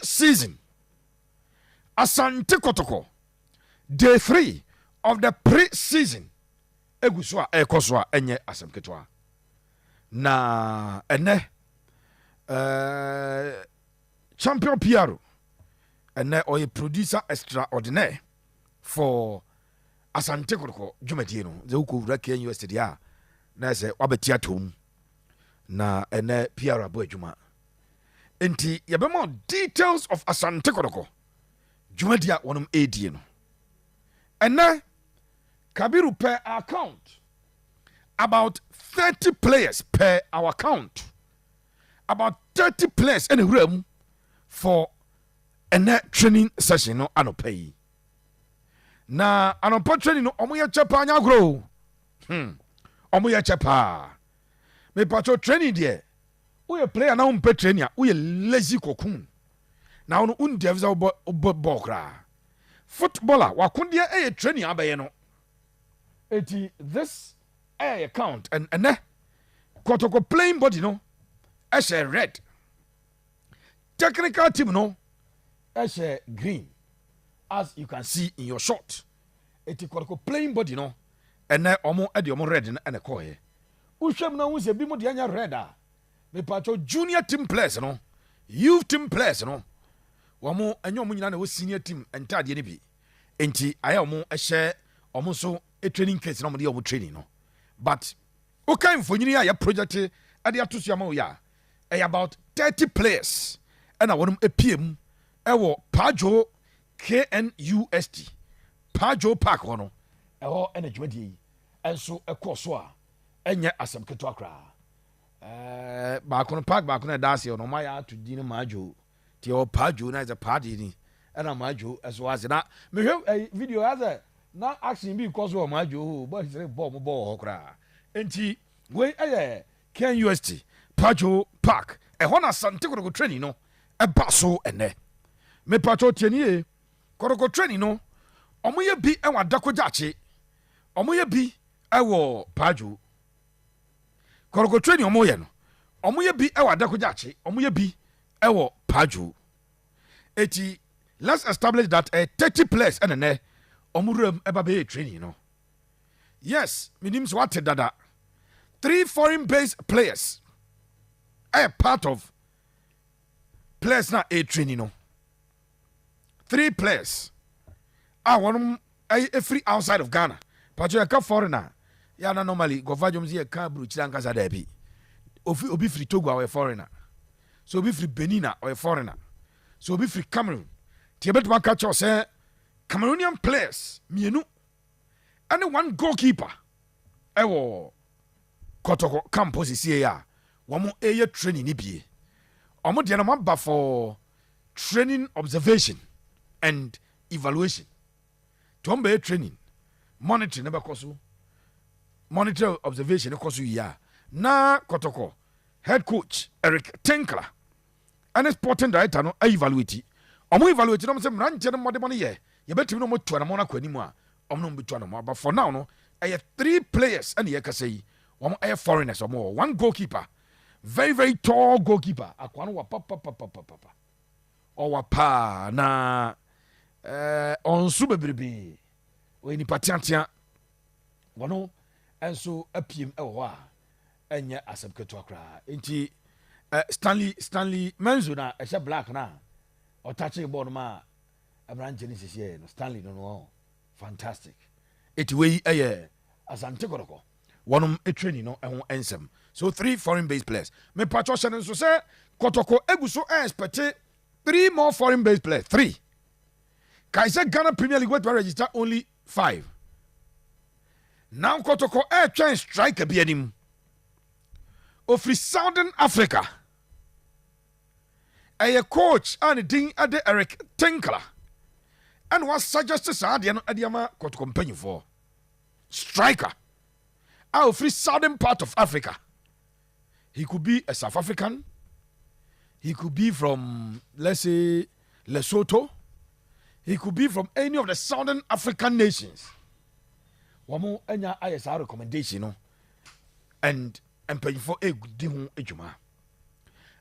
Pre-season, Asante Kɔtɔkɔ, day 3 of the pre-season egu so a ɛrekɔ so a ɛnyɛ asɛm ketewa. Na ɛnɛ Champion Piaro, ɛnɛ ɔyɛ producer extraordinaire for Asante Kɔtɔkɔ dwumadie no. Sɛ wokɔ wura KNUST deɛ a, na sɛ wabɛti atom na ɛnɛ Piaro abɔ adwuma, nti yɛbɛma details of Asante Kɔtɔkɔ dwumadie a wɔnom ɛredie no. Ɛnɛ Kabiru, per account, about 30 players, per our count, about 30 players ɛna wura mu for ɛnɛ training session no anɔpa yi. Na anɔpa training no, ɔmo yɛ kyɛ paa, nyɛ agorɔ. Ɔmo yɛ kyɛ paa. Mepatwɛ, training deɛ, woyɛ player na wompɛ training a, woyɛ lazy cocoon na wono wondeɛ sɛ wobɔ bɔɔl koraa. Footballer wakodeɛ ɛyɛ training abɛyɛ no. Eti this ɛyɛ count, and ɛnɛ Kɔtɔkɔ playing body no ɛhyɛ red, technical team no ɛhyɛ green, as you can see in your shot. Eti Kɔtɔkɔ playing body no, ɛnɛ ɔmo ɛde ɔmo red no ɛna kɔɔyɛ. Wohwɛ mu na wohu sɛ bi mo deɛ nyɛ red a, mepatwɛ, junior team players no, youth team players no, wɔn ɛnyɛ ɔmo nyinaa na ɛwɔ senior team ntaadeɛ no bi, nti ayɛ ɔmo ɛhyɛ ɔmo nso training kit na ɔmo de yɛ ɔmo training no. But woka mfonyini a yɛ project ɛde ato so ama wo yɛ a, ɛyɛ about 30 players ɛna wɔn apue mu ɛwɔ Paajo KNUST Paajo Park hɔ no. Ɛhɔ ɛna dwumadie yi ɛnso ɛkɔɔ so a ɛnyɛ asɛm ketewa koraa. Baako no, park baako no ɛda aseɛ no, ɔmo ayɛ ato din no Maajo, nti ɛwɔ Paajo na ɛsɛ paadi ni ɛna Maajo ɛso ase. Na mehwɛ video asɛ na action bi kɔ so wɔ Maajo hɔ, boys bɔ ɔmo bɔ wɔ hɔ koraa. Nti wei ɛyɛ KNUST Paajo Park, ɛhɔ na Asante Kɔtɔkɔ training no ɛba so ɛnɛ. Mepatwo, tie nie, Kɔtɔkɔ training no, ɔmo yɛ bi ɛwɔ Adako Gyaakye, ɔmo yɛ bi ɛwɔ Paajo. Kɔtɔkɔ training ɔmo yɛ no, ɔmo yɛ bi ɛwɔ Adako Gyaakye, ɔmo yɛ bi ɛwɔ Paajo. Eti let's establish that 30 players ɛna nɛ ɔmo wuram ɛba bɛyɛ training no. Yes, menim sɛ wate dada, three foreign based players ɛyɛ part of players na ɛyɛ training no. Three players a wɔn ɛyɛ efiri outside of Ghana. Patro, yɛka foreigner yɛana normally gɔfa dwom sɛ yɛka aburukyire ankasa. Daabi, ofi obi firi Togo a, ɔyɛ foreigner. So obi firi Benin a, ɔyɛ foreigner. So obi firi Cameroon, nti yɛbɛtumi aka kyerɛw sɛ Cameroonian players mmienu ɛne one goalkeeper ɛwɔ Kɔtɔkɔ camp sisie a wɔn ɛyɛ training ni bie. Wɔn deɛ no, wɔn aba for training observation and evaluation, tí wɔn bɛyɛ training, monitoring ne bɛkɔ so, monitor observation kɔ so yie a, na Kɔtɔkɔ head coach Eric Tinkler ɛne sporting director no evaluate. Ɔmo evaluate na ɔmo sɛ mmeranteɛ no mmɔde no yɛ, yɛbɛtumi na ɔmo tu anamɔ no akɔ anim a, ɔmo no bɛtu anamɔ. But for now no, ɛyɛ three players ɛna yɛkasa yi, wɔn ɛyɛ foreigners. Ɔmo wɔ one goalkeeper, very very tall goalkeeper. Akwa no wɔ papapapapapa, ɔwɔ paa na ɔnso bebrebe, ɔyɛ nipa teatea. Wɔno nso apiem ɛwɔ hɔ a ɛnyɛ asɛm ketewa koraa. Nti Stanley Menzo na ɛhyɛ black na ɔtakye bɔɔl no ma aberanteɛ no sisi no, Stanley no, fantastic. Eti wei ɛyɛ Asante Kɔtɔkɔ wɔnom training no ɛho nsɛm. So three foreign based players. Mepatwɔ, hyɛ no nso sɛ Kɔtɔkɔ egu so ɛexpect three more foreign based players, three. Kae sɛ Ghana Premier League wetuma register only five. Now Kɔtɔkɔ ɛretwɛn striker bi anim ofiri Southern Africa. Ɛyɛ coach a ne din de Eric Tinkler ɛna wasuggest saa adeɛ no de ama Kɔtɔkɔ mpanyinfoɔ, striker a ofiri southern part of Africa. He could be a South African, he could be from, let's say, Lesotho, he could be from any of the Southern African nations. Wɔn anya ayɛ saa recommendation no and mpanyinfoɔ edi ho adwuma.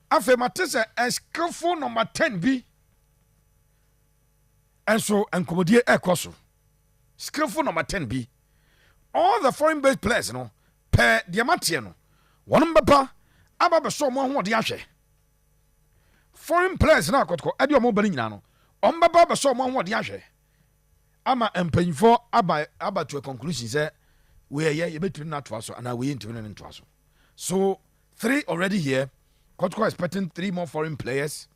Afei mate sɛ a skillful number 10 bi. Ɛnso nkɔmmɔdie ɛkɔ so. Skillful number 10 bi. All the foreign based players no pɛ deɛ mateɛ no, wɔn bɛba aba bɛsɔ ɔmo ahoɔden ahwɛ. Foreign players na Akɔtɔkɔ ɛde ɔmo ba no nyinaa no, ɔmo bɛba bɛsɔ ɔmo ahoɔden ahwɛ ama mpanyinfoɔ aba to a conclusion sɛ wei ɛyɛ, yɛbɛtumi no atoa so anaa wei ntumi no ne ntoa so. So three already here. Kɔtɔkɔ expecting three more foreign players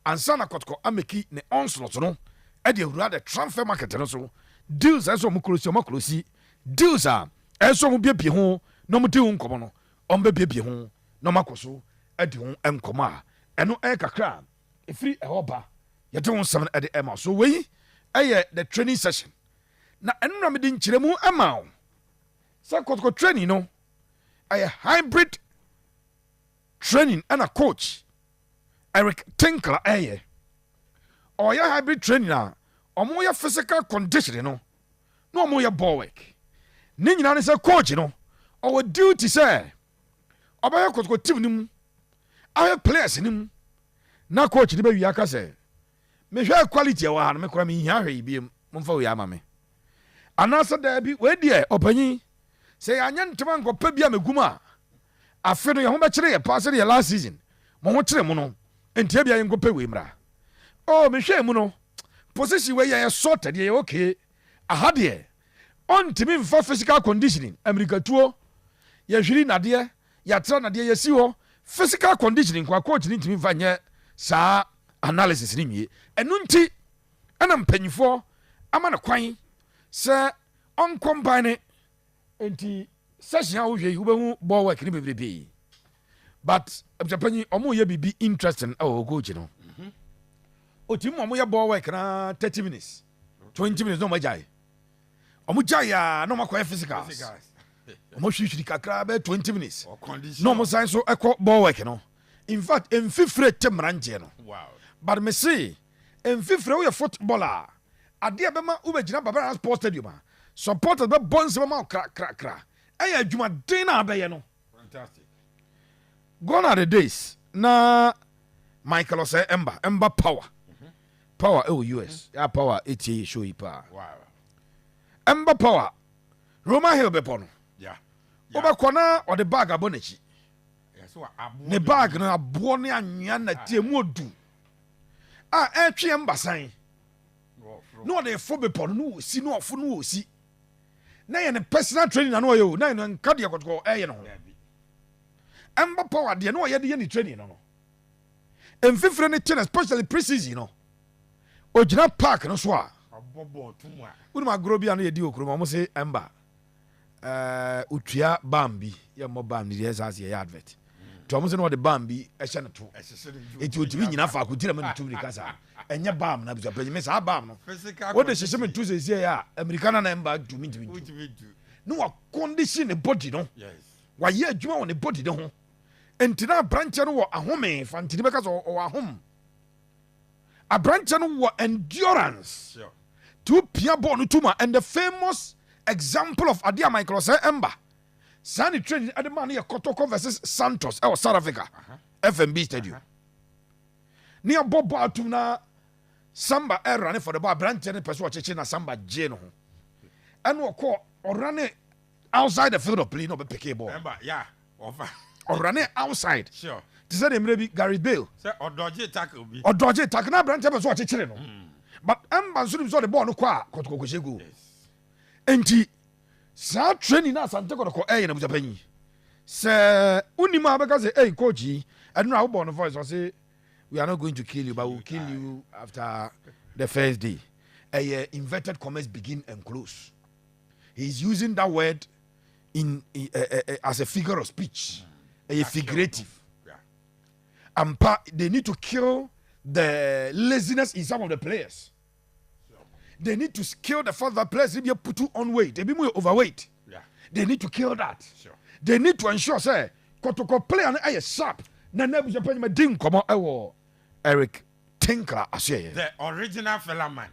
ansa na Kɔtɔkɔ ameki ne onslaught no ɛde awura the transfer market no so. Deals ɛsɛ ɔmo close, ɔmo close deals a ɛsɛ ɔmo biebie ho na ɔmo di ho nkɔmɔ no, ɔmo bɛbiebie ho na ɔmo akɔ so ɛdi ho nkɔmɔ a ɛno ɛyɛ kakra a ɛfiri ɛhɔ ba yɛde ho nsɛm no ɛde ɛma so. Wei ɛyɛ the training session na ɛno na mede nkyerɛmu ɛma wo sɛ Kɔtɔkɔ training no ɛyɛ hybrid training, ɛna coach Eric Tinkler ɛyɛ ɔyɛ hybrid training a ɔmo yɛ physical conditioning no na ɔmo yɛ ball work. Ne nyinaa ne sɛ coach no ɔwɔ duty sɛ ɔbɛyɛ Kɔtɔkɔ team no mu, ahwɛ players no mu, na coach no bɛwie aka sɛ mehwɛ quality a ɛwɔ ha no, mekora menhia hwɛ yi biom, momfa wei ama me, anaasɛ daabi, wei deɛ ɔpanyin, sɛ yɛanyɛ ntoma nkɔpɛ bi a mɛgu mu a, afe no yɛn ho bɛkyerɛ yɛ paa sɛdeɛ last season mo ho kyerɛ mu no, ntia bia yɛnkɔpɛ wei mmra. Oh, mehwɛ mu no, position wei yɛyɛ sorted, yɛyɛ okay. Aha deɛ ɔntumi mfa physical conditioning, amirikatuo, yɛhwiri nadeɛ, yɛatra nadeɛ, yɛsi hɔ physical conditioning kwa, coach ne ntumi mfa nyɛ saa analysis ne nwie. Ɛno nti ɛna mpanyinfoɔ ama no kwan sɛ ɔnkɔmban ne. Nti session a wohwɛ yi, wobɛhu ball work ne bebrebee, but abusuapanyin, ɔmo yɛ biribi interesting ɛwɔ coach no. Otimi ma ɔmo yɛ ball work na 30 minutes, 20 minutes na ɔmo agyae. Ɔmo gyae a, na ɔmo akɔyɛ physicals. Ɔmo hwirihwiri kakra bɛyɛ 20 minutes na ɔmo san so ɛkɔ ball work no. In fact, mfifire te mmeranteɛ no. But me se mfifire, woyɛ football a, adeɛ bɛma wobɛgyina Baba Sports Stadium a supporters bɛbɔ nsɛm ma wo krakrakra, ɛyɛ adwumaden na abɛyɛ no. Gone are the days na Michael ɔsɛ ɛmba power power ɛwɔ US ya power ɛtie yɛ show yi paa. Ɛmba power, Roman Hill bɛpɔ no, wobɛkɔ na ɔde bag abɔ n'akyi. Ne bag no, aboɔ ne anwea na tie mu odu a ɛtwe ɛmba na ɔde fo bepɔ no na wɔsi na ɔfo na wɔsi na yɛ ne personal training na no ɔyɛ o, na yɛ no nka deɛ Kɔtɔkɔ ɛyɛ no ho. Ɛmba power deɛ na ɔyɛ de yɛ ne training no, mfifire ne ten, especially pre-season no, ogyina park no so a, wonim agorɔ bi a no yɛdi wɔ kurom, ɔmo se ɛmba otua bam bi, yɛmmɔ bam ne deɛ ɛsɛ ase yɛyɛ advert nti ɔmo sɛ na ɔde bam bi ɛhyɛ ne to, eti otumi nyina faako tira ma ne tu mirika saa. Ɛnyɛ bam na bisa panyin saa bam no wode hyehyɛ me to sɛsie a, amirika na na ɛmba tumi ntumi ntu na wa condition ne body no, wayɛ adwuma wɔ ne body ne ho. Nti na aberanteɛ no wɔ ahome fantini, bɛka sɛ ɔwɔ ahom. Aberanteɛ no wɔ endurance nti wopia bɔɔl no tum a, and the famous example of adeɛ a Michael sɛ ɛmba saa ne training ɛde maa no yɛ Kɔtɔkɔ versus Santos ɛwɔ South Africa, FNB Stadium, ne yɛbɔ bɔɔl atum na Samba ɛrane for the ball. Aberanteɛ no pɛ sɛ ɔkyekye na Samba gye no ho, ɛna ɔkɔ ɔrane outside the field of play na ɔbɛpeke bɔɔl. Ɔrane outside te sɛ deɛ mmerɛ bi Gareth Bale ɔdɔgye tackle bi. Ɔdɔgye tackle na aberanteɛ pɛ sɛ ɔkyekyere no, but ɛmba nso nim sɛ ɔde bɔɔl no kɔ a, Kɔtɔkɔ kɔhyɛ goal. Nti saa training na Asante Kɔtɔkɔ ɛyɛ na busapanyi sɛ wonim a bɛka sɛ, "Ei, coach yi ɛno a wobɔ no voice," ɔse, "We are not going to kill you, but we will kill you after the first day." Ɛyɛ inverted commas begin and close. He is using that word in as a figure of speech, ɛyɛ figurative. Ampa, they need to kill the laziness in some of the players. They need to kill the fact that players be put on weight, ebi mu yɛ overweight. They need to kill that. They need to ensure sɛ Kɔtɔkɔ player no ɛyɛ sharp. Na ebusua panyin ma di nkɔmɔ ɛwɔ Eric Tinkler asoɛyɛ. The original fella man.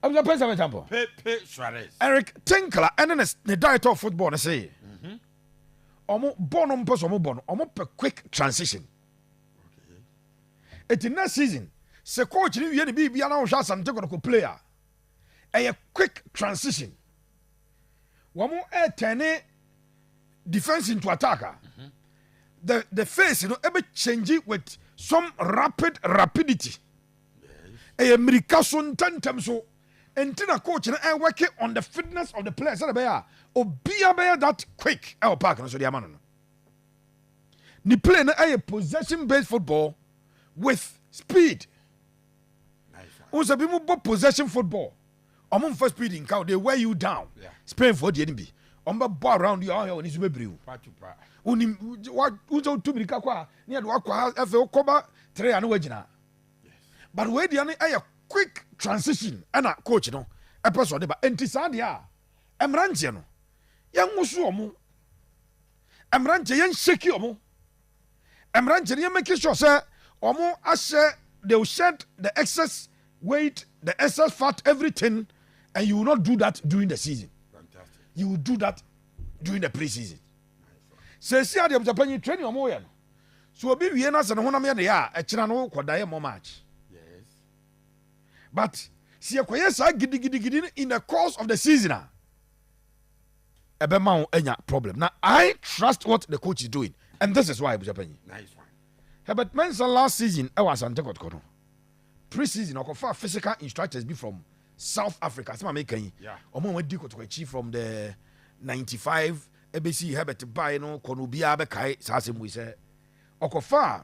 Ebusua panyin sɛ example. Pepe Suarez. Eric Tinkler ɛne ne director of football ne se ɔmo bɔ no mpɛ sɛ ɔmo bɔ no, ɔmo pɛ quick transition. Eti next season, sɛ coach ni wie ne biribi na ɔhwɛ Asante Kɔtɔkɔ player Ɛyɛ quick transition. Wɔn ɛturn defense into attack a, the face no ɛbɛ change with some rapid rapidity. Ɛyɛ mmirika so ntɛntɛm so, nti na coach no ɛwork on the fitness of the players sɛdeɛ ɛbɛyɛ a obia bɛyɛ that quick ɛwɔ park no so de ama no. Ne play no ɛyɛ possession based football with speed. Nice one. N sɛ bi mu bɔ possession football, ɔmo nfa speed nka o, they wear you down. Spain fo deɛ no bi, ɔmo bɛ bɔ around you, ɔmo yɛ wɔn ni so bebree o. Pa to pa. Onim wa n sɛ otu mirika kɔ a, ne yɛ de wakɔ ha, afei wokɔba tere a ne wagyina. But wei deɛ no ɛyɛ quick transition, ɛna coach no ɛpɛ sɛ ɔde ba. Nti saa deɛ a, mmeranteɛ no yɛnwoso ɔmo, mmeranteɛ yɛn shake ɔmo, mmeranteɛ no yɛn make sure sɛ ɔmo ahyɛ, they will shed the excess weight, the excess fat, everything, and you will not do that during the season. Fantastic. You will do that during the pre-season. Sɛsi adeɛ abusuapanyin, training ɔmo yɛ no so, obi wie na sɛ ne honam yɛ ne yɛ a, ɛkyina no kɔda yɛ mɔ match. But si yɛkɔyɛ saa gidigidigidi no in the course of the season a, ɛbɛma wo anya problem. Na I trust what the coach is doing, and this is why, abusuapanyin. Nice one. Herbert Mensah, last season ɛwɔ Asante Kɔtɔkɔ no, pre-season ɔkɔfa physical instructors bi from South Africa. Sɛ maame kan yi, ɔmo a wɔdi Kɔtɔkɔ akyi from the 95 ɛbɛsi Herbert bae no kɔ no, obiara bɛkae saa asɛm wei sɛ ɔkɔfa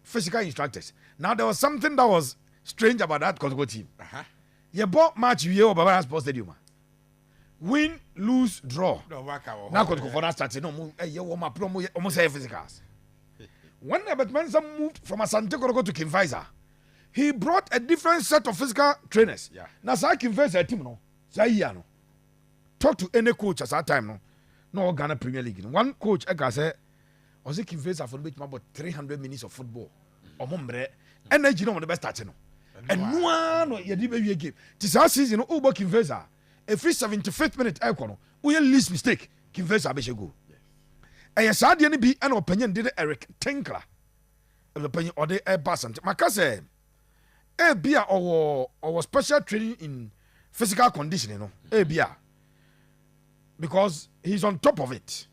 physical instructors. Now there was something that was strange about that Kɔtɔkɔ team. Yɛbɔ match wie wɔ Baba Sports Stadium a, win, lose, draw, Na ɔmo aka wɔ hɔ. Na Kɔtɔkɔfoɔ no astart na ɔmo ɛyɛ wɔn apere, ɔmo yɛ ɔmo sɛ physicals. When Herbert Mensah moved from Asante Kotoko to King Faisal, he brought a different set of physical trainers. Na saa King Faisal team no, saa yia no, talk to any coach at that time no na ɔwɔ Ghana Premier League no, one coach ɛka sɛ ɔsɛ King Faisal fo no bɛtumi abɔ 300 minutes of football, ɔmo mmerɛ energy na ɔmo de bɛ start no, ɛnoa no yɛde bɛwie game. Ti saa season no, ɔbɔ King Faisal, ɛfiri 75th minute ɛkɔ no, woyɛ least mistake, King Faisal bɛhyɛ goal. Ɛyɛ saa adeɛ no bi ɛna ɔpanyin de Eric Tinkler, ɔpanyin ɔde ɛba Asante. Maka sɛ ebi a ɔwɔ special training in physical conditioning no, ebi a because he is on top of it.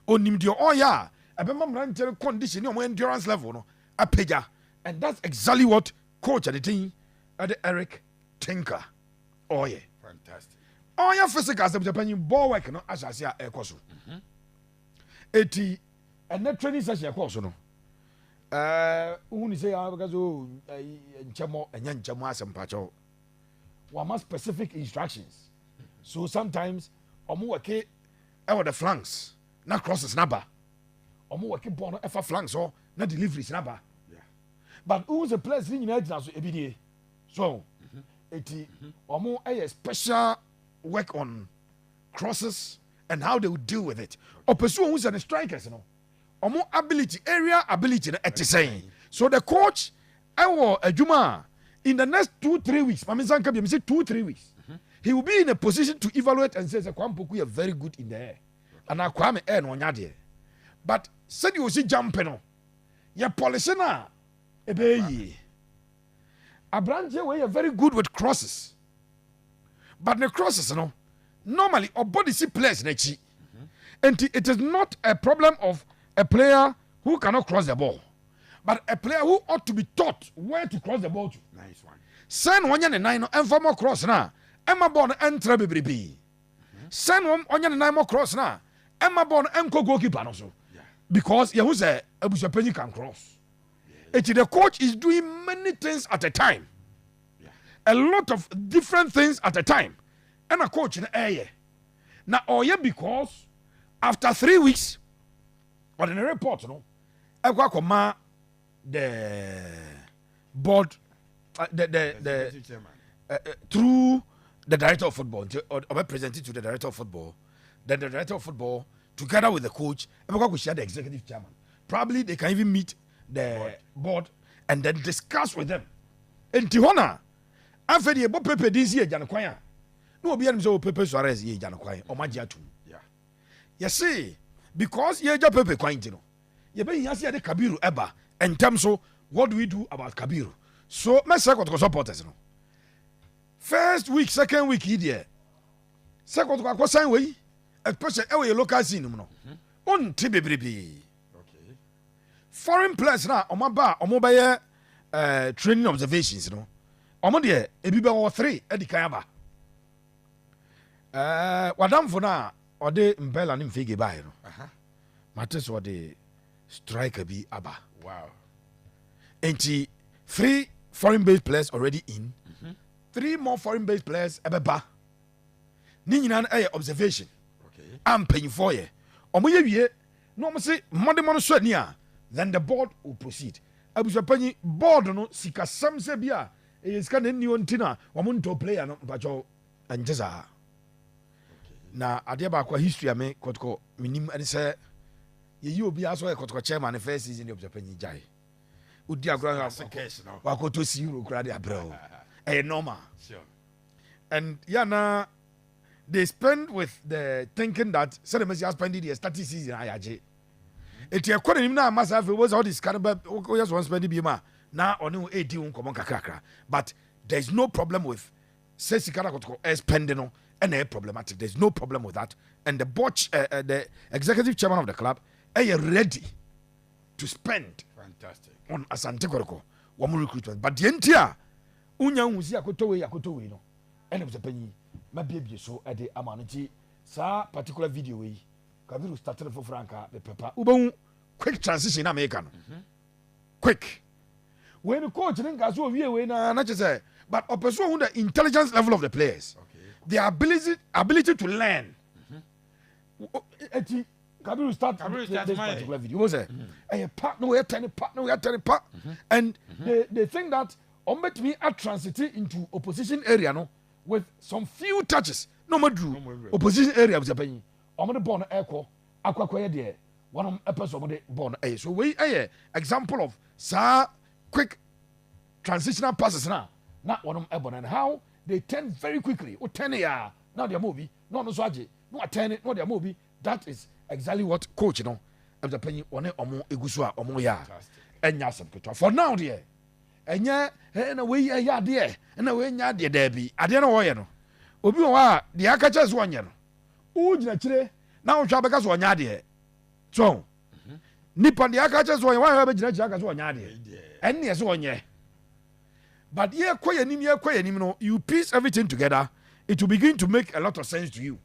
Onim deɛ ɔyɛ a ɛbɛma mmeranteɛ no condition ne ɔmo endurance level no apagya, and that's exactly what coach ɛde tin ɛde Eric Tinkler ɔyɛ. Fantastic. Ɔyɛ physical sɛ panyin ball work no ahyɛ ase a ɛkɔ so. Eti ɛnɛ training session ɛkɔɔ so no, wohu ne sɛ yɛ bɛka sɛ o ɛyi, nkyɛmɔ ɛnyɛ nkyɛmɔ asɛm pakyɛw, wama specific instructions. So sometimes ɔmo work ɛwɔ the flanks na crosses naba, ɔmo work ball no ɛfa flanks hɔ na deliveries naba. But wohu sɛ players ne nyinaa gyina so, ebi nie so. Eti ɔmo ɛyɛ special work on crosses and how they will deal with it. Ɔpɛ so ohun sɛ ne strikers no, ɔmo ability, area ability no ɛte sɛn. So the coach ɛwɔ adwuma a in the next 2-3 weeks, maame nsa nka bi mi sɛ 2-3 weeks, he will be in a position to evaluate and say sɛ Kwame Poku yɛ very good in the air ana Kwame air na ɔnya deɛ, but sɛdeɛ osi jump no yɛ polish no a, ɛbɛyɛ yie. Aberanteɛ wei yɛ very good with crosses, but ne crosses no, normally ɔbɔ de si players n'akyi. Nti it is not a problem of a player who cannot cross the ball, but a player who ought to be taught where to cross the ball to. Nice one. Sɛn na ɔnyɛ ne nan no ɛmfa mɔ cross no a ɛma ball no ɛntra bebrebe, sɛn na ɔnyɛ ne nan mɔ cross no a ɛma ball no ɛnkɔ goalkeeper no so, because yɛhu sɛ abusuapanyin can cross. Eti the coach is doing many things at a time, a lot of different things at a time, ɛna coach no ɛyɛ na ɔyɛ, because after 3 weeks ɔde ne report no ɛkɔ akɔma the board, the Executive chairman. Through the director of football. Nti ɔbɛ present it to the director of football, then the director of football together with the coach ɛbɛkɔ akɔhyia the executive chairman. Probably they can even meet the board and then discuss with them. Nti hɔ na afei deɛ yɛbɔ Pepe din si yɛ gya no kwan a, na obi anim sɛ o Pepe Suarez yɛ gya no kwan, ɔmo agye atum. Yɛse because yɛgya Pepe kwan nti no, yɛbɛhia sɛ yɛde Kabiru ɛba ntɛm. So what do we do about Kabiru? So mɛsrɛ Kɔtɔkɔ supporters no. First week, second week yi deɛ, sɛ Kɔtɔkɔ akɔsan wei, especially ɛwɔ yɛ local scene mu no, wonte bebrebee. Foreign players na ɔmo aba a ɔmo bɛyɛ training observations no, ɔmo deɛ ebi bɛ wɔ three ɛdi kan aba. Wadamfo no a ɔde Mpɛla ne Mfege baeɛ no, mate sɛ ɔde striker bi aba. Nti three foreign based players already in, three more foreign based players ɛbɛba. Ne nyinaa no ɛyɛ observation a mpanyinfoɔ yɛ. Ɔmo yɛ wie na ɔmo se mmɔdemmɔ no so ani a, then the board will proceed. Abusuapanyin, board no sikasɛm sɛ bi a ɛyɛ sika na nni hɔ nti na ɔmo ntɔ player no, mpakyɛw, ɛnkyɛ saa. Na adeɛ baako a history a me Kɔtɔkɔ menim ɛne sɛ yɛyi obiara so ɔyɛ Kɔtɔkɔ chairman ne first season de, abusuapanyin, gyae wodi agorɔ. Ase cash no. Wakɔtɔ si euro koraa de abrɛ o, ɛyɛ normal. And yana they spend with the thinking that sɛde mɛsi aspend deɛ starting season ayagye eti ɛkɔ n'anim na ama saa. Afei wo sɛ ɔde sika no bɛ woyɛ sɛ wɔn spend bi mu a, na ɔne wo edi wo nkɔmɔ nkakrakra, but there is no problem with sɛ sika no Akɔtɔkɔ ɛspend no ɛna ɛyɛ problematic. There is no problem with that, and the board, the executive chairman of the club ɛyɛ ready to spend Fantastic. on Asante Kɔtɔkɔ wɔn recruitment. But deɛ nti a wonya nhu si akotɔ wei, akotɔ wei no, ɛna sɛ panyin mabiebie so ɛde ama no. Nti saa particular video wei, Kabiru started foforɔ anka mepɛpa wobɛhu quick transition na meka no quick wei no. Coach ne nka so owie wei na kyɛ sɛ, but ɔpɛ so ohu the intelligence level of the players, their ability to learn. Eti Kabiru start. Kabiru start this my- particular video wo sɛ ɛyɛ pa na wɔyɛ tɛne pa na wɔyɛ tɛne pa, and they think that ɔmo bɛtumi atransit into opposition area no with some few touches na ɔmo aduru opposition area. Bisa panyin, ɔmo de bɔɔl no ɛkɔ akɔ akɔyɛ deɛ wɔn ɛpɛ sɛ ɔmo de bɔɔl no ɛyɛ. So wei ɛyɛ example of saa quick transitional passes na wɔn ɛbɔ no and how they turn very quickly. O turn yɛ a, na ɔde ama obi, na ɔno nso agye na wa turn na ɔde ama obi. That is exactly what coach no ɛbɛsɛ panyin wɔne ɔmo egu so a ɔmo yɛ a ɛnya asɛm ketewa. For now deɛ, ɛnyɛ ɛna wei ɛyɛ adeɛ ɛna wei nya adeɛ. Daabi, adeɛ no wɔyɛ no, obi wɔ hɔ a deɛ aka kyerɛ sɛ wɔnyɛ no, wogyina kyire na wohwɛ abɛka sɛ ɔnyɛ adeɛ so nipa deɛ aka kyerɛ sɛ ɔnyɛ wɔn a bɛgyina kyire aka sɛ ɔnyɛ adeɛ, ɛnneɛ sɛ ɔnyɛ. But yɛkɔ yɛn anim, yɛkɔ yɛn anim no, you piece everything together, it will begin to make a lot of sense to you.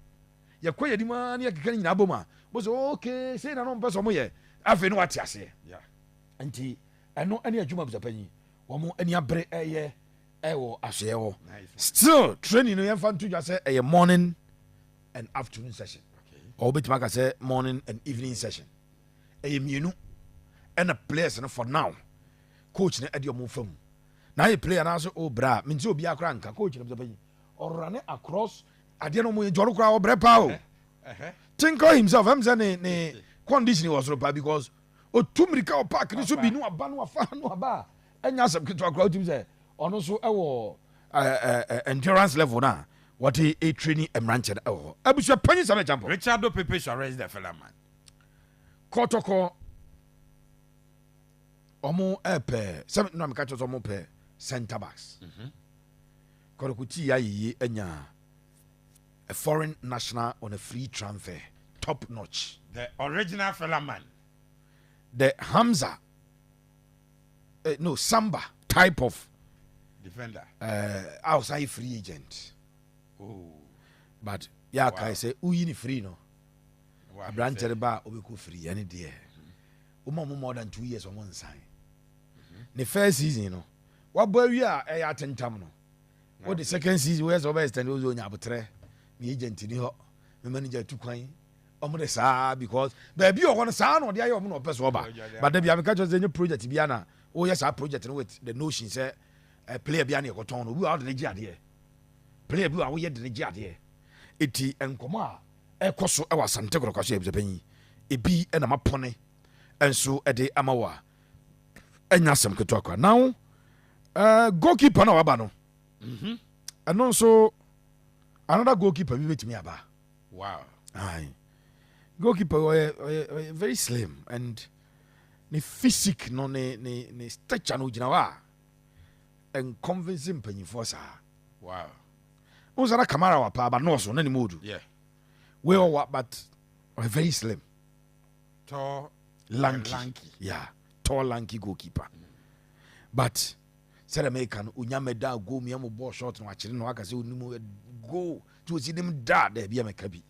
Yɛkɔ yɛn anim aa ne yɛkeka ne nyinaa bɔ mu a bó sɛ okay, sei na no mpɛ sɛ ɔmo yɛ. Afei no wate aseɛ. Nti ɛno ɛne adwuma busapanyin wɔn ani abere ɛyɛ ɛwɔ asoɛ hɔ. Still training no, yɛmfa nto dwa sɛ ɛyɛ morning and afternoon session, or wobɛtumi aka sɛ morning and evening session. Ɛyɛ mmienu ɛna players no for now coach no ɛde ɔmo fa mu na ayɛ player naa so o bra menti obiara koraa nka coach no. Busapanyin, ɔrane across adeɛ no ɔmo yɛ nti ɔno koraa ɔbrɛ paa o. Tinker himself ɛm sɛ ne condition wɔ soro paa because otu mirika wɔ park ne so bi ne waba ne wafa ne waba a ɛnya asɛm ketewa koraa. Wotum sɛ ɔno nso ɛwɔ ɛɛ ɛɛ endurance level na wɔde etraining mmeranteɛ no ɛwɔ hɔ. Abusua panyin, sɛ mɛgya Richardo Pepe Suarez, the fella man. Kɔtɔkɔ ɔmo ɛpɛ sɛ na meka kyerɛ sɛ ɔmo pɛ centre backs. Kɔtɔkɔ tii ayɛyie anya a foreign national on a free transfer, top notch. The original fella man. The Hamza, no, Samba type of defender. Outside free agent. But yɛ akae sɛ woyi ne free no, aberanteɛ no ba a ɔbɛkɔ free ɛne deɛ woma mo more than 2 years ɔmo nsan. Ne first season no wabɔ awie a ɛyɛ atentam no, wode second season woyɛ sɛ wobɛyɛ extend, wo sɛ onya abotrɛ, me agent ni hɔ, me manager tu kwan, ɔmo de saa because baabi wɔ hɔ no saa na ɔde ayɛ ɔmo na ɔpɛ so ɔba. But da bia meka kyerɛ sɛ ɛnyɛ project bia na woyɛ saa project no with the notion sɛ player bia ne yɛkɔtɔn no. Obi wɔ a wode ne gye adeɛ, player bi wɔ a woyɛ de ne gye adeɛ. Eti nkɔmɔ a ɛkɔ so ɛwɔ Asante Kɔtɔkɔ so yɛ abusuapanyin ebi ɛna mapɔne ɛnso ɛde ama wɔ a ɛnya asɛm ketewa koraa. Now goalkeeper na waba no, ɛno nso another goalkeeper bi bɛtumi aba. Aye. Goalkeeper ɔyɛ very slim and ne physique no ne stature no, gyina hɔ a ɛnconvince mpanyinfoɔ saa. Wohu sɛ na Kamara wa paa, but nɔɔso na ne mu odu. Wei ɔwa, but ɔyɛ very slim. Tall. Lanky. Lanky. Yeah, tall, lanky goalkeeper. But sɛdeɛ meka no, onyame da goal mia mo bɔɔ shot no, wakyere no, waka sɛ onim goal nti osi nim da daabi a mɛka bi.